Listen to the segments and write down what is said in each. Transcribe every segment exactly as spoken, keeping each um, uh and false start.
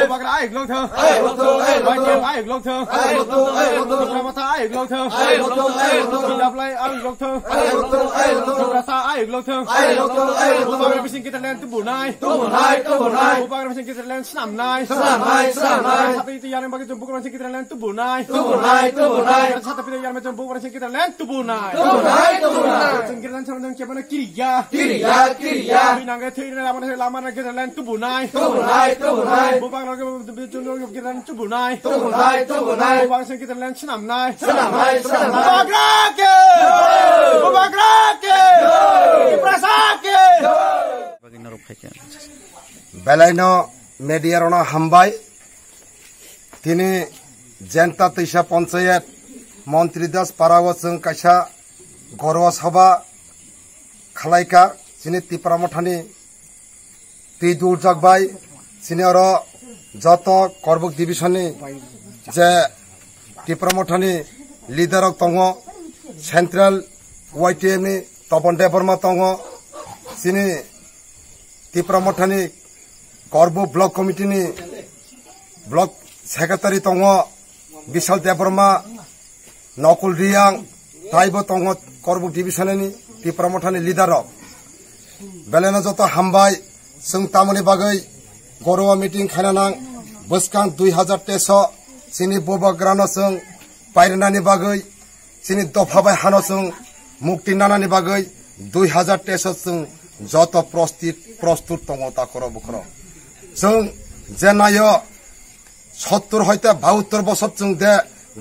Bagra ayuk lok thang. Ayuk lok thang, ayuk lok thang. Ayuk lok thang, ayuk lok thang. Bagra mata ayuk lok thang. Ayuk lok thang, ayuk lok thang. Jablai ayuk lok thang. Ayuk lok thang, ayuk lok thang. Bagra sa ayuk lok thang. Ayuk lok thang, ayuk lok thang. Bagra bising kita len tubu nai. Tubu nai, tubu nai. Bagra bising kita len senam nai. Senam nai, senam nai. Satu itu yang bagi tubu kurang kita len tubu nai. Tubu nai, tubu nai. Satu itu yang bagi tubu kurang kita len tubu nai. Tubu nai, tubu nai. Kita len sama dengan siapa nak kiri ya? Kiri ya, kiri ya. Binang ke thiri lama lama kita len tubu nai. Tubu nai, tubu nai. Bubak lagi kita len tubu nai. Tubu nai, tubu nai. Bubak sing kita len senam nai. Senam nai, senam nai. Bubagra ke! Bubagra ke! Tiprasa ke! Belaino media rokno hambai. Tini Jenta Twisa Panchayat Montri Das Parao chwng kaisa Gorwa Sabha khalaikha. Chini Tipra Mothani twi duljak bai chini oro joto Korbuk division ni je Tipra Mothani leader rok tongo, Central Y T F ni Topon Debbarma tongo, chini Tipra Mothani Korbuk Block Committee ni Block Secretary tongo, Bishal Debbarma, Nokul Riyang, taibo tongo Korbuk division ni Tipra Mothani leader rok. Belaino joto hambai, chwng tamoni bagwi Gorwa meeting khaina nang, bwskang dui hazar teso chini Bubagrano chwng pairwnani bagwi, chini dopha bai hano chwng mukti nanani bagwi dui hazar teso chwng joto prostit, prostut tongo takhoro bukhoro. Chwng je nayo sottur hoite bahattor bosor chwng de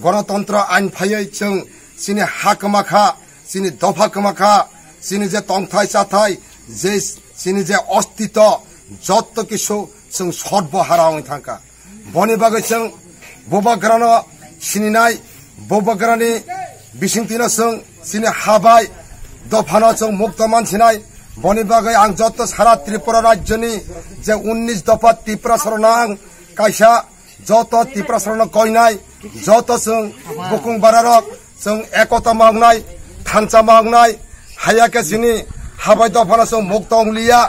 gonotontro ain phaiwi chwng chini ha kwma kha, chini dopha kwma kha, chini je tongthai chathai, je chini je ostito, jotto kisu chwng sotbo hara wngwi thangkha. Boni bagwi chwng Bubagrano sininai, Bubagrani bisingtwino chwng chini ha bai dophano chwng mukto mansinai. Boni bagwi ang jotto sara Tripura rajyoni je unnish dopha Tiprasarokno ang kaisa joto Tiprasarokno koinai, joto chwng bukung bararok chwng ekota ma wngnai, thansa ma wngnai, haya khe chini ha bai dophano chwng mukto wngliya.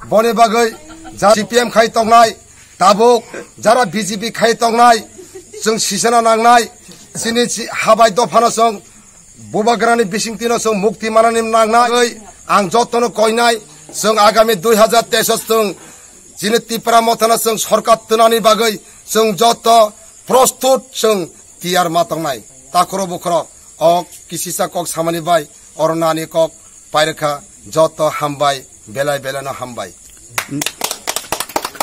Boni bagwi ja C P M khai tongnai, tabuk jara B J P khai tongnai, chwng sisana nangnai, chini si-, ha bai dophano chwng Bubagrani bisingtwino chwng mukti manani nangnai. Ang jotono koinai, chwng agami dui hazar teis o chwng chini Tipra Mothano chwng sorkar twnani bagwi chwng joto prostut chwng tiyar ma tongnai. Takhoro bukhoro o kisisa kok samani bai oro nani kok pairwkha. Joto hambai, belai belaino hambai.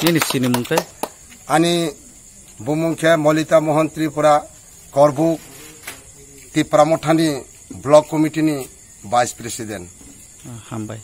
Nini sinimung tei? Ani bumung khe Molita Mohan Tripura, Korbuk Tipra Mothani Block Committee ni Vice President. Ah, hambai.